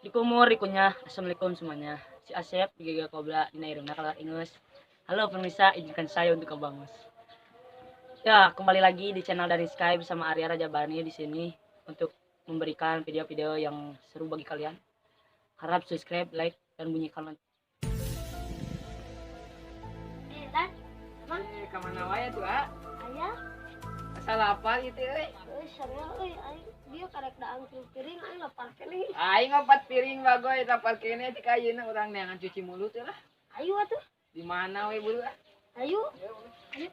Dikumur dikunyah. Assalamualaikum semuanya. Si Asep digaga kobra dina irungna kaluar ingus. Halo pemirsa, izinkan saya untuk kebangus. Ya, kembali lagi di channel dari Sky bersama Arya Rajabani di sini untuk memberikan video-video yang seru bagi kalian. Harap subscribe, like, dan bunyikan lonceng. Eh, Dan, emang Eh, ka mana wae tuh, ah? Aya, Asa lapar ieu teh euy. euy sarua euy aing dia karek daang tilu piring aing lapar keneh. Aing opat piring bagoy lapar keneh cik ayeuna urang neangan cuci mulut lah. Ayo atuh, Di mana we buru ah? Ayo. Ayo.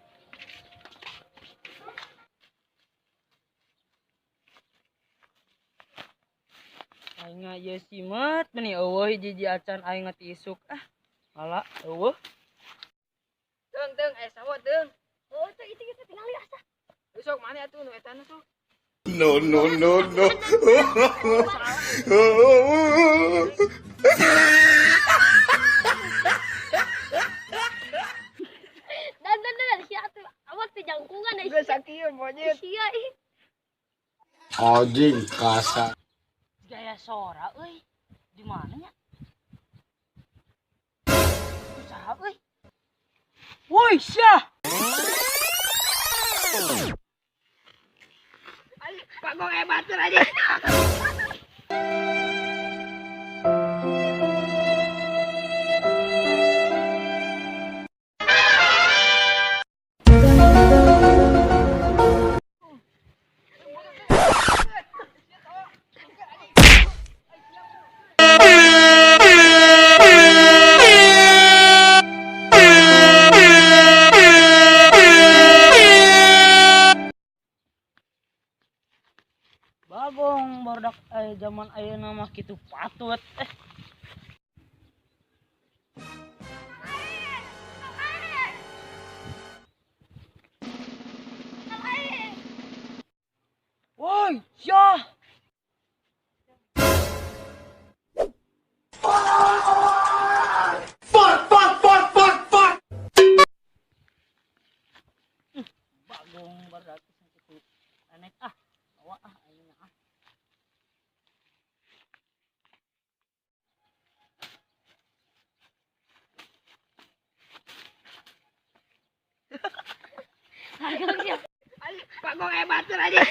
Aing ieu simet meni eueuh hiji-hiji acan aing ngati isuk ah. Ala eueuh. Teung teung eh sawo teung. Oh, itu itu kita tinggali asa. Sok mana atuh nu eta nu sok. No, no, no, no. Dan dan dan sia atuh awak teh jangkungan euy. Geus sakieu monyet. Sia ih. Anjing kasar. Gaya sora euy. Di mana nya? Usaha euy. Woi, sia. Bagong batur aja. Bagong barudak zaman ayeuna mah kitu patut. Woi, sia. Fuck, fuck, fuck, fuck, fuck. Bagong barudak kitu aneh ah. Bawa ah ayeuna ah. Bagong sia. Bagong batur aja.